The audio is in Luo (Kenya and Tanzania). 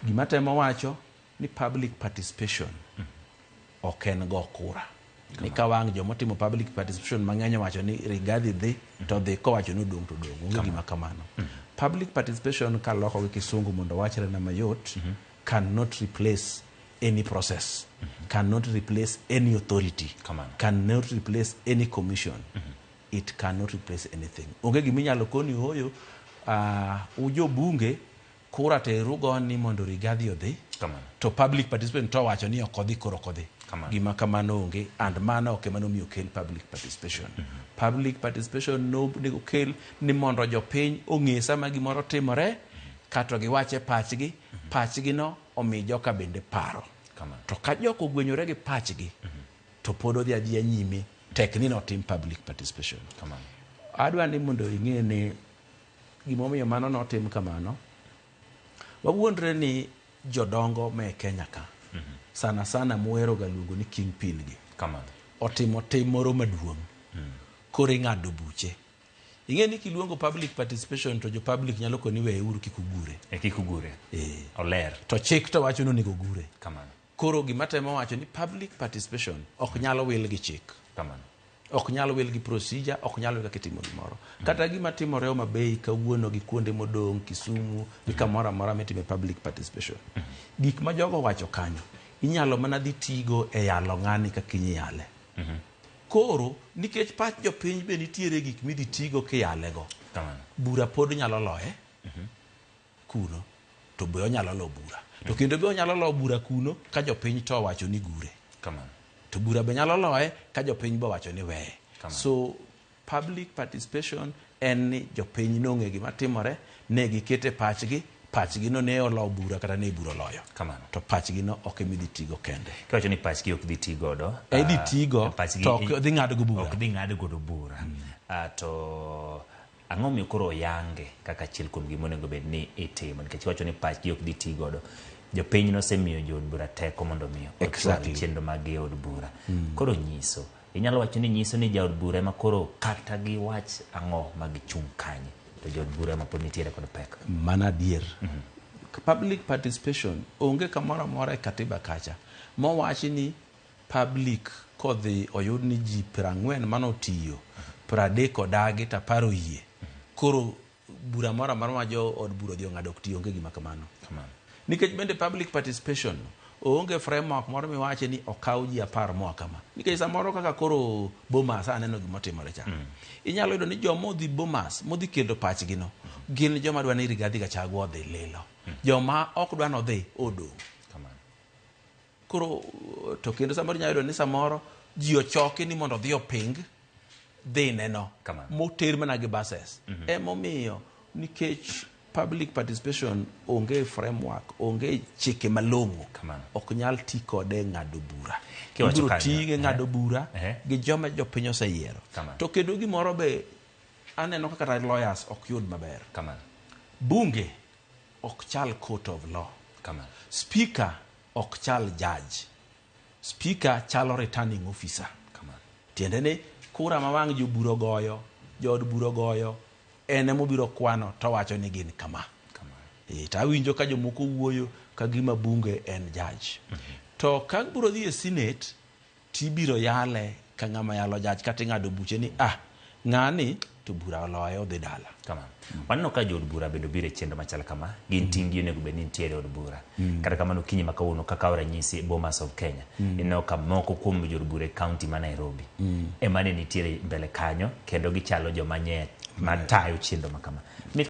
Gima temo wacho ni public participation ok en go kura. Ni ka wang' jomotimo public participation mang'eny owacho ni Rigathi dhi to dhi, kowacho ni odong' to odong'. Onge gima kamano. Public participation, kaloko gi Kisungu mondo wachre na mayot, cannot replace any process, cannot replace any authority, Kamano. cannot replace any commission. It cannot replace anything. Onge giminyalo koni ooyo ujobunge kura terugo ni mondo Rigathi odhi Kamano. to public participation to wacho ni ok odhi, koro ok odhi. Kamano. Gima kamano onge, and mano ok ema nomiyo okel public participation. Public participation nonego kel ni mondo jopiny ong'e sama gimoro timore kato giwache pachgi, pachgi no omi joka bende paro. Kamano. To ka jok ogwenyore gi pachgi to pod odhi adhiya nyime tek ni notim public participation. Kamano. Adwa ni mondo ing'e ni gimomiyo mano notim kamano, wawuondre ni jodongo me Kenya ka sana sana muhero ga luongo ni kingpin gi Kamano. otimo tim moro maduong', koro ing'ado buche. Ing'e ni kiluongo public participation to jo public nyalo koni weuru kik ugure. E kik ugure. Eh. Oler. To chik to wacho ni onego gure. Kamano. Koro gima temo wacho ni public participation ok nyal wil gi chik. Kamano. Ok nyal wil gi procedure, ok nyal wil kaka itimo gimoro. Kata gima timore Homa Bay kawuono gi kuonde modong', Kisumu gi kamoro amora mitime public participation, gik ma jogo wacho kanyo inyalo mana dhi tigo e yalo ng'ani kaka inyiyale. Koro nikech pach jopiny be nitiere gik midhi tigo kiyalego, Kamano. bura pod nyalo loye kuno, to be onyalo lo bura, to kendo be onyalo lo bura kuno ka jopiny to owacho ni gure. Kamano. To bura be nyalo loye ka jopiny be owacho ni weye. Kamano. So public participation en ni jopiny nong'e gima timore, ne gikete pachgi, pachgi no ne olo bura kata ne bura oloyo. Kamano. To pachgi no ok ema idhi tigo kende. Kiwacho ni pachgi ok dhi ti godo. E idhi ah, tigo pachgi to ok dhi ng'ad go bura. Ok dhi ng'ad godo bura. To ang'o miyo koro oyange kaka achiel kuom gima onego bed ni itimo? Nikech iwacho ni pachgi ok dhi ti godo. Jopiny nosemiyo jood bura teko mondo mi ochwal chenro mag gi e od bura. Koro nyiso, inyalo wacho ni nyiso ni jaod bura ema koro kata giwach ang'o ma gichung' kanye, to jood bura ema pod nitiere kod pek. Mana adier. Public participation onge kamoro amora e katiba kacha mowachi ni public kodhi oyud ni ji 40 manotiyo, 30 odagi to 10 oyie, koro bura moro amora ma jo od bura odhi ong'ado ok ti. Onge gima kamano. Kamano. Nikech bende public participation onge framework moro miwache ni okaw ji 10 moa kama. Nikech samoro kaka koro Bomas aneno gimotimore cha, inyalo yudo ni joma odhi Bomas modhi kelo pachgi no gin joma dwa ni Rigathi Gachagua odhi lilo, joma ok dwa nodhi odong'. Kamano. Koro to kendo samoro inyalo yudo ni samoro ji ochoki ni mondo odhi oping dhine no Kamano. moter mana gi buses. Emomiyo nikech public participation onge framework, onge chike malong'o, Kamano. ok nyal ti kode e ng'ado bura. Kiwacho Ibiro kanyo, ti gi ng'ado bura gi joma jopiny oseyiero. Kamano. To kendo gimoro be aneno kaka kata lawyers ok yud maber. Kamano. Bunge ok chal court of law. Kamano. Speaker ok chal judge. Speaker chalo returning officer. Kamano. Tiende ni kura ma wang' jobura ogoyo, jood bura ogoyo, en emobiro kwano to wacho ni gin kama. Kamano. E, to awinjo ka jomoko wuoyo ka gima bunge en judge. To ka biro dhi e senate tibiro yale ka ng'ama yalo judge kata ing'ado buche ni ng'ani to bura oloye odhi dala. Kamano. Waneno ka jood bura bende obiro e chenro machal kama, gin ting' gi onego bed ni nitiere e od bura. Kata kamano okinyi ma kawuono kakawo ranyisi e Bomas of Kenya, ineno ka moko kuom jood bura e county ma Nairobi ema ne nitiere mbele kanyo kendo gichalo joma nye matayo chenro ma kama.